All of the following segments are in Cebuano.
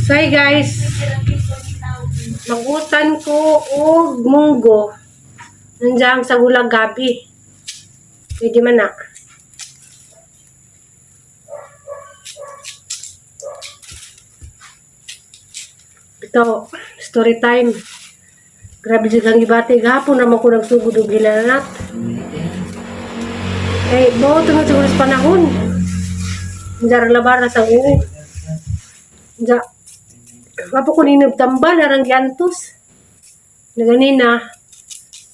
So hey guys, magutan ko og munggo. Nandiyan sa gulag gabi. Pwede man na. Ito, story time. Grabe jud ang gibati gahapon naman ko nagsugod og gilanat. Eh, buo tungod siguro sa panahon. Diyan labara sa uo. Diyan. Wapo ko ninog tambal, arang giantos. Naganina,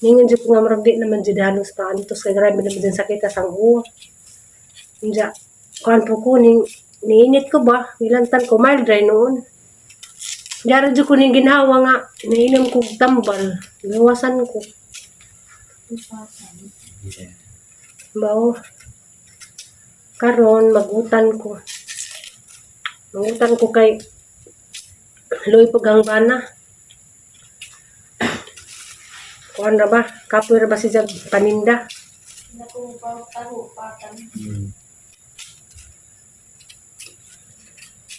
ningon jud ko nga murag di naman jud halos pa antos kay grabe naman jud sakit sa uo. Diyan, kuan po ko ning niinit ko ba, nilantan ko mild dry noon. Diyan jud ko ning ginhawa nga nainom kog tambal, gawasan ko. Mao karon magutan ko. Magutan ko kay luoy pag ang bana. Kuan ra ba? Kapoy ra ba si Jag paninda?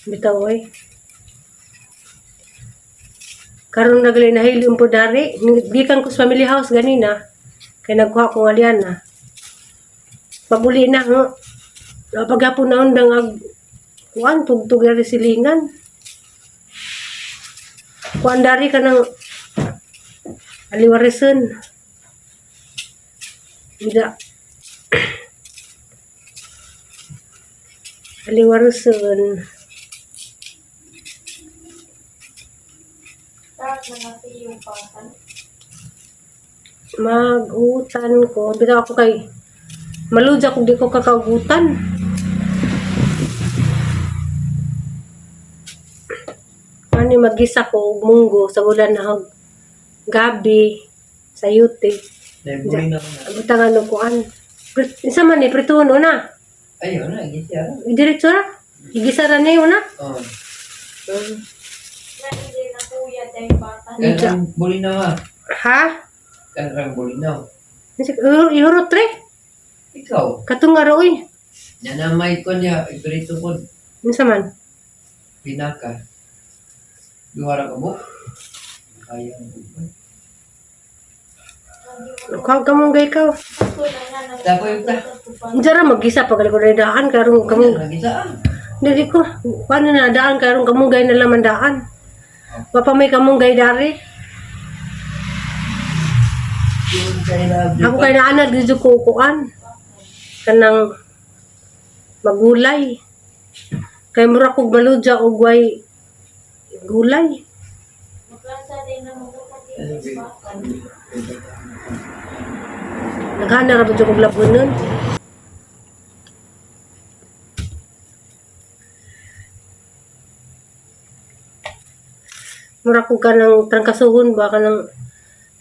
Bitaw oy. Karon nagali nahilom po dari. Gikan ko sa family house ganina. Kay nagkuha ko nga liana. Paguli na ho. Paghapon na undang ag kuan tugtog dari silingan. Kuan dari ka ng aliwarison. Tidak. Aliwarison. Magutan ko. Bitaw ako kay maludya kung di ko kakagutan. Ano magisa ko og munggo sa ulan na og gabi sa yute. Dahil na na. Butangan og kuan. Isa man ni prituhon una. Ayun na, gisa. Diretso ra. Igisa ra ni una. Oh. Unsa? Kanang bulinaw ha. Ha? Kanang bulinaw. Euro tre. Ikaw, Katong nga ra oy. nanamay ko niya, iprito ko, Unsa man? pinaka. Duha ra ka mo? Kaya mo ba? Kuha ka mong ikaw. Dapat yung ta. Unsa ra magisa pag ko daan karong kamong Nagisa ah. Dili ko, paano na daan karong kamunggay na laman daan. Papa may kamunggay dari. Yun kay na. Ako kay naanad dito ko kuan. Kanang magulay. Kay mura kog maludya og way gulay. Naghana ra ba jud kog labunon. Mura ko kanang trangkasuhon ba kanang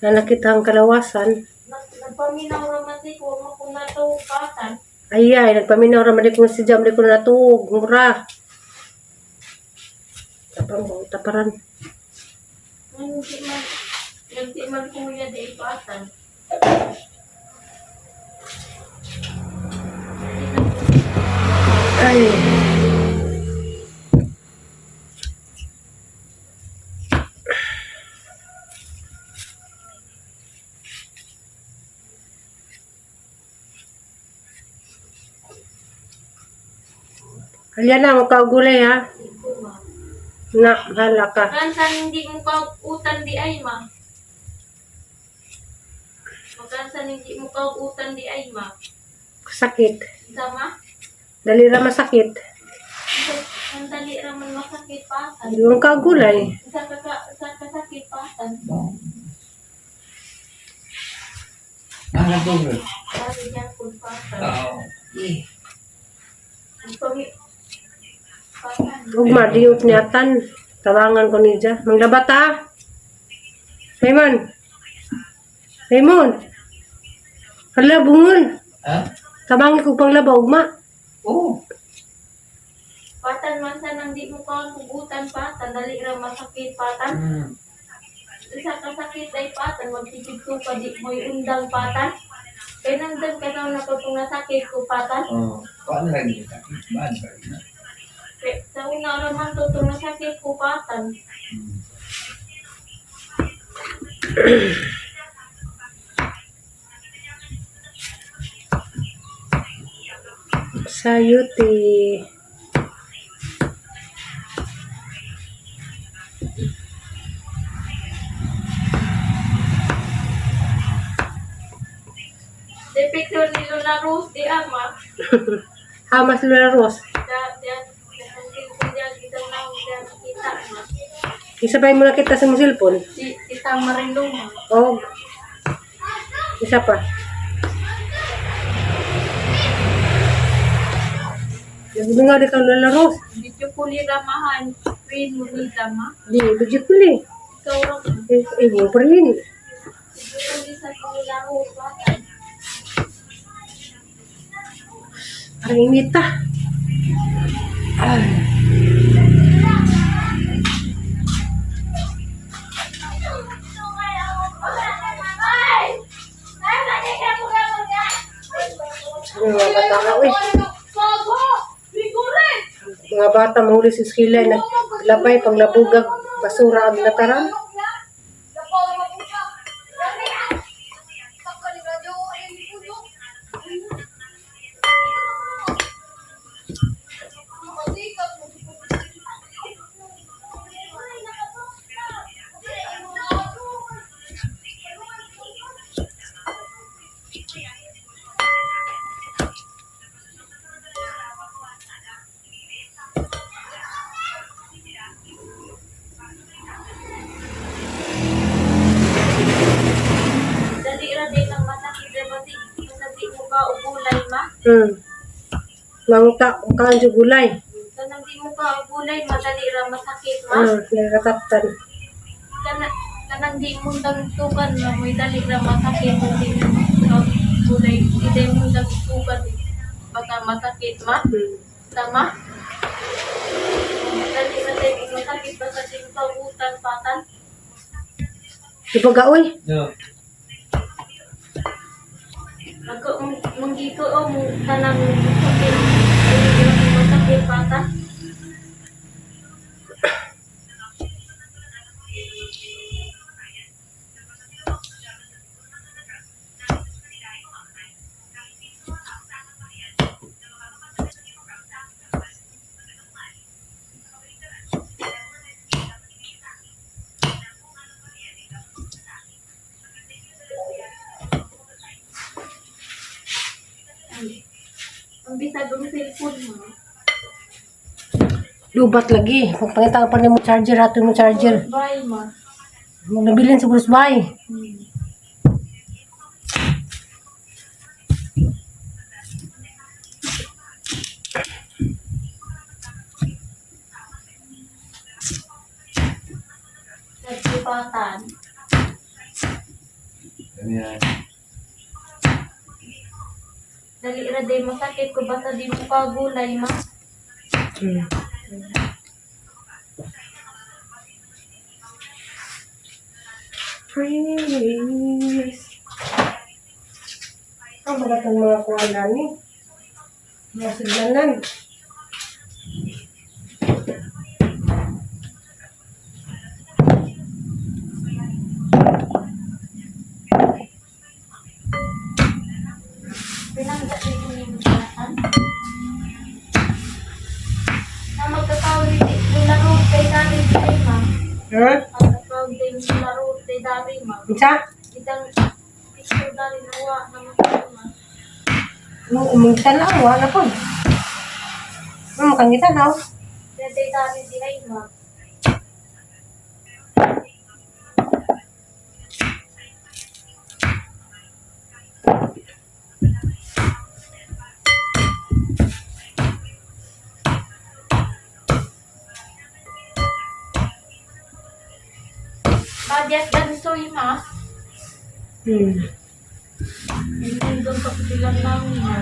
nanakit ang kalawasan. Nagpaminaw raman di ko, makunatupatan. Ay ay, nagpaminaw ra man di ko si Jam di ko natuog, mura. Tapang ko taparan. Hindi man kuya di ipatan. Ay. Halya na, magkagulay ha. Na, hala ka. Makansan hindi mo kautan di ay ma. Makansan hindi mo kautan di ay ma. Sakit. Sama? Dali ra masakit. Ang dali raman masakit patan. Hindi mo kagulay. Sa kaka sa kasakit patan. Ah, nagtugod. Sabi niya kung patan. Oo. Eh. Ang pami patan. Ugma, diop niyatan. Tawangan ko niya. Manglabat ha. Raymond. Raymond. Hala, bungol. Ha? Tabangin ko pang laba, ugma. Oo. Patan man sa nang di mo kautan patan. Dali ra masakit patan. Sa kasakit ay patan, magtipid ko pa di mo'y undang patan. Kaya nandun ka na na kung nasakit ko patan. Oo. Paano lagi kita? Bad ba? Sa una raman to to masakit ko patan. Sayuti. Di picture ni Lola Rose di ama. Hamas Lola Rose. Da da da dia kita nang dia kita ma. Isabay mo na kita sa mong cellphone. Si kita Marilong ma. Oh. Isa pa. Nagdunga nga di ka Lola Rose. Video ko ni ramahan. Queen mo ni ma. Di, video ko eh. Ikaw ra ma. Eh, eh, mo pa rin. Video ko ni sa Lola Rose patan. Parang init ah. Ay. Sabi mga bata ka, uy. Mga bata mahuli sa eskwela, naglabay, panglabugag, basura ang lataran. Dali ra din ang masakit ra ba di basta di mo ka ugulay ma. Mangta, kaan sa gulay. Kanang di mo ka ugulay madali ra masakit ma. Nagkataptan. Kana kanang di mo dagtukan ma moy dali ra masakit kung di mo ka gulay di mo dagtukan baka masakit ma. Tama? Dali ra din masakit basta di mo ka utan patan. Di ba gaoy? No. Magko manggiko o mo kanang sakit. Dali ra masakit patan. Ang bisag ang cellphone mo. Lubat lagi. Pagpangitaan pa nimo charger, ato mo charger. Bye ma. Mong nabilin sa Bruce Bay. Nagpipatan. Ganyan. Dali ra day masakit ko basta di mo ka gulay ma. Please. Ang mga itong mga kuha nani. Mga siglanan. Pinangga din ko yung patan. Na magkakaw ni laro kay dami kay ma. Ha? Magkakaw din laro kay dami ma. Unsa? Itang picture dali nawa na mga ma. Nung umingta lang, wala po. Makangita na. Kaya day dami dihay ma. Badyat dansoy ma. Nandun pa sila lang ma.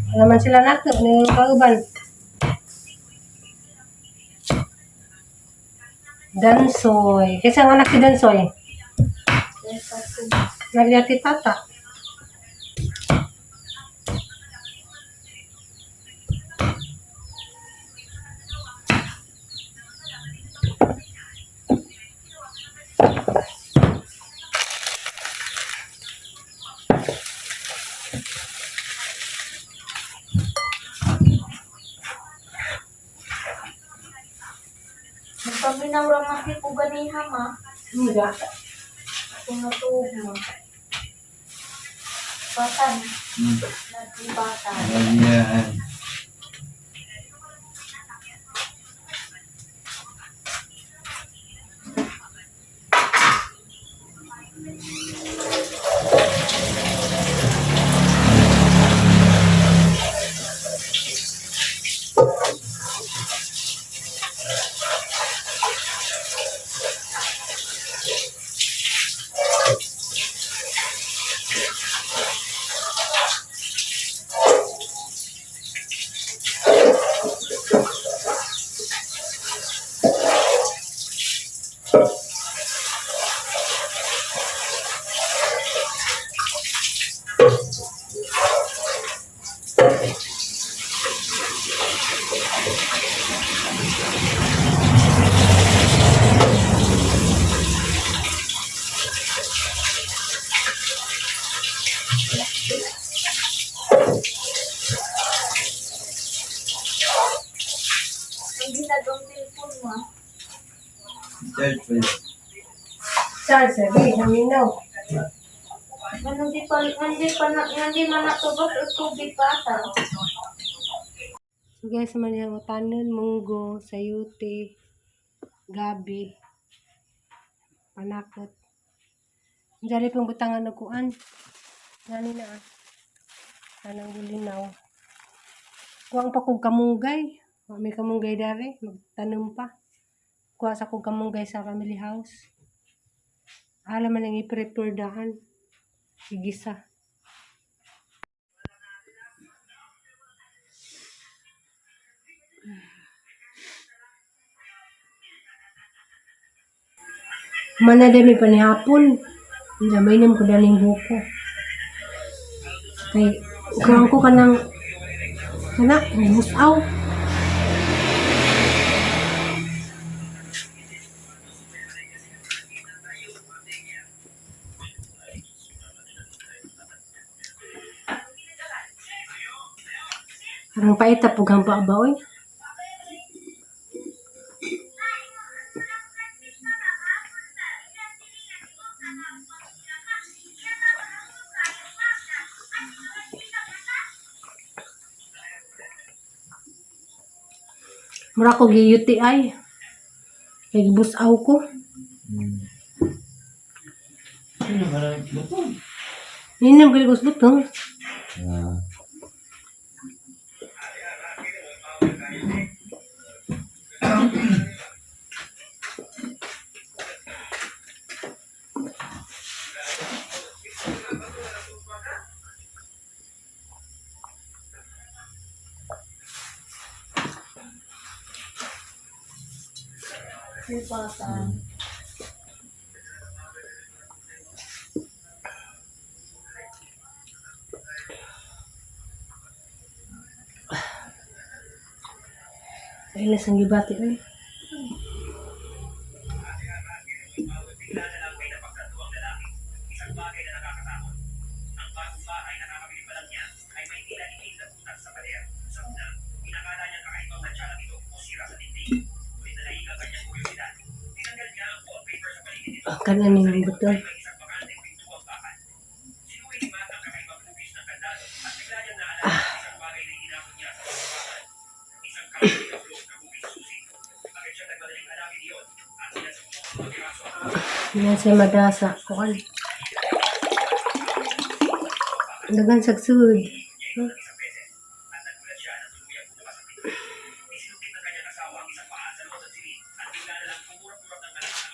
Wala man sila nato, ni kauban. Dansoy. Kasi ang anak si Dansoy. Nagyati tata. Nagpaminaw ra man ko ganiha ma. Nga. Kung natuog mo. Batan. Nagbatan. Ayan. Ang ginagawang telepon mo. Charge pa yun. Charge, sabi. Naminaw. Nganong di pa man natubos og tubig bata. So guys, man yang utanon, munggo, sayute, gabi, panakot. Dali pong butangan og kuan. Ngani na ah. Kanang gulinaw. Kuang pa kog kamunggay. Wa may kamunggay dere, magtanom pa. Kuha sa kog kamunggay sa family house. Alam man ang i-prepare daan. Igisa. Mana dami pa ni hapon. Hindi, may ko daling buko. Kay, kuang ko kanang, kana, busaw. Parang paita po gampa ba, oy? Mura ko gi-UTI. Kay gibusaw ko. Sino ba na butong? Ninam gali ko sa butong. Ah. Bata. Ay, lasang gibati oy. Ah, Kanan yung butong. Yan siya madasa. Kuan. Dagan sagsud. Huh?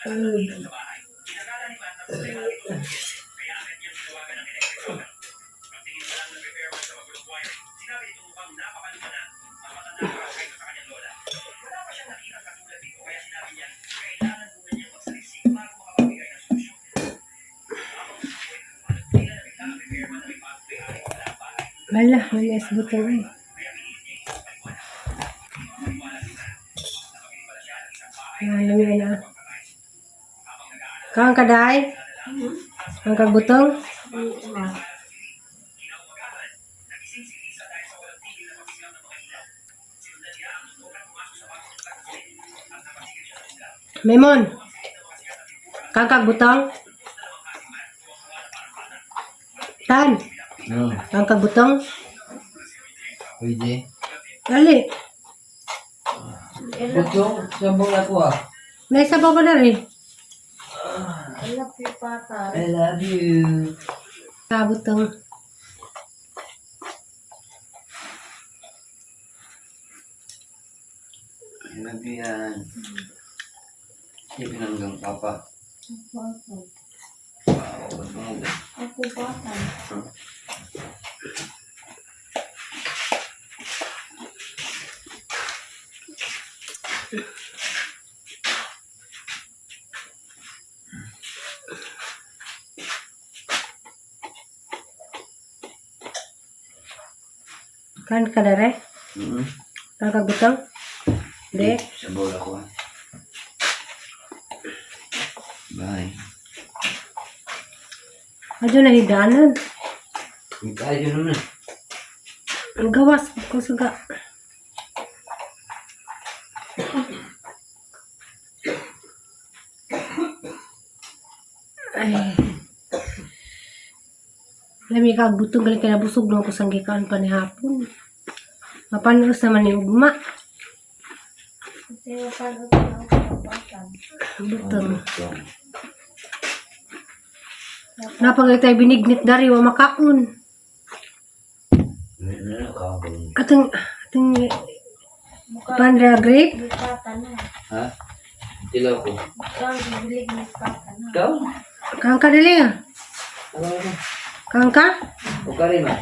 Ay. Wala, wala sa butong ay. Ayan, alam niyo na. Kang kaday? Ang kagbutong? Memon. Kangkag butang. Tan, No. kangkag butang. Pwede. Dali. Butong, sabong ako ah. Naisa pa ba na rin? I love you, pata. I love you. Kabutang. I love you yan. Sige, pinanggang papa. Pata. Wow, ba't mo? Ako pata. Kan ka na rin? Mm-hmm. Kangkag butang? Di. Sabol ako ah. Bye. Adyo na hidanan. Tayo naman. Ang gawas ko suga. Ay. Lami ka butong galing kay nabusog no ako sang gikaan pa ni hapon. Mapanos naman ni ugma. Kasi mapanood na ako pata. Butong. Butong. Napagay tayo binignit dari wa makaon. Ano ka ako? Atong atong Mukha pandra grape. ni pata na. Ha? Tilaw ko. Ikaw, bibilig ni pata na. Ikaw? Kang ka dili ah. Ano ka? Kang ka? O ka rin ah.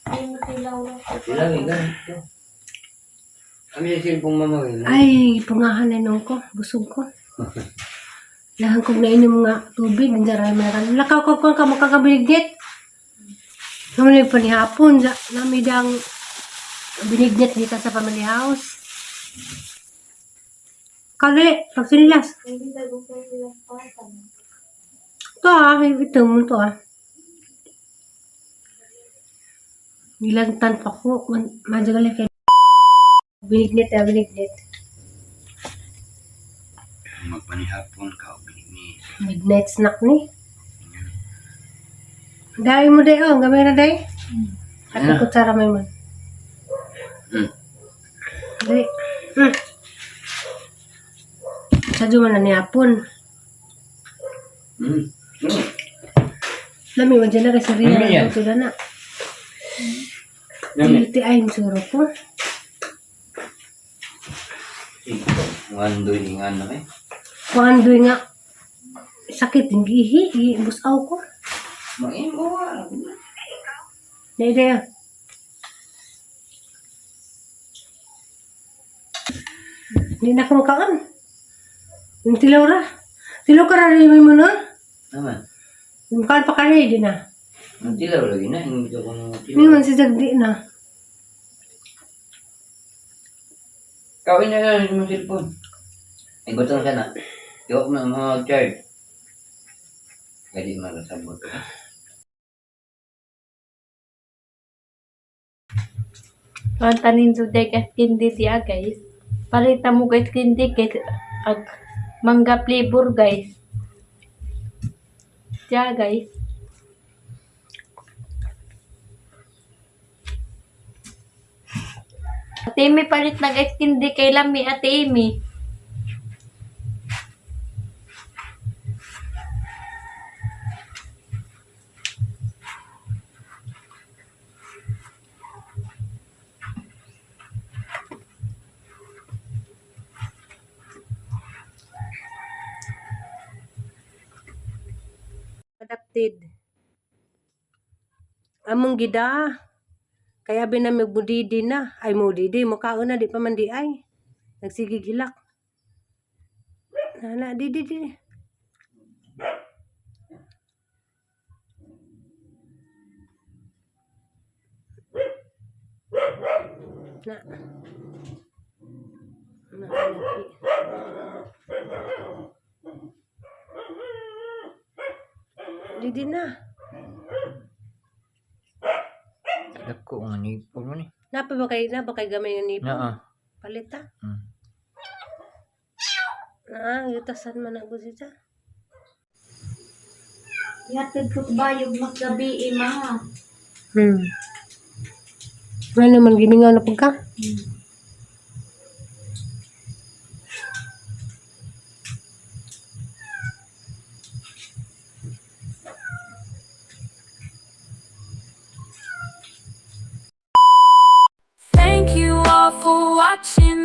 Hindi mo tilaw na ako. Tilaw, ikaw. Ikaw. Kami yung silpong mama. eh. Ay, pungahan na nung ko. Busog ko. Lahan kong nainom nga tubig. Hindi rin meron. Lakaw ko kung ka makakabinignit. Naman pa ni hapon. Nami dang binignit dito sa family house. Kali, pagsinilas. Hindi tayo ko nila pata na. Ito ah, ito mo to ah. Nilantan pa ko. Madagal kay binignit ah, binignit. Magpanihapon ka. Ni. Midnight snack ni. Dai mo dai oh, gamay na dai. At Ano? kutsara may man. Dai. Sadyo man na ni hapon. Lami man dyan na kay Saria. Lami yan. Sila na. Lami. Beauty ay suro ko. Ngandoy ingan na kay. Kuandoy nga. Sakit yung gihi. Busaw ko. Maimo ah. Dai dai. ah. Hindi na ako makaon. Yung tilaw ra. Tilaw ka ra rin mo na. Naman. Makaon pa ka rin, di na. Ang tilaw lagi na. Hindi ko kung Hindi man si Jagdi na. Kawin na lang yung cellphone. Ay, butong siya na. Iwak na mga charge. Pwede magasabot. Ang tanin today guys, kindi diya guys. Palita mo guys, kindi guys. Ag mangga flavor guys. Diya guys. Ate Amy, palit na guys, kindi kay Lami, Ate Amy. Adapted. Among gida. Kaya binami mudidi na. Ay mudidi, mukhaon na di pa man di ay. Nagsigig hilak. Nana, di di di. Na. Na, laki. Didi na. Dako nga nipon mo ni. Napa ba kay gamay nga nipon? Naa. Palit ah. Ah, yutasan man ako siya. Yatid ko bayog maggabi ma ha. Ano man gimingaw na pud ka? Thank you all for watching.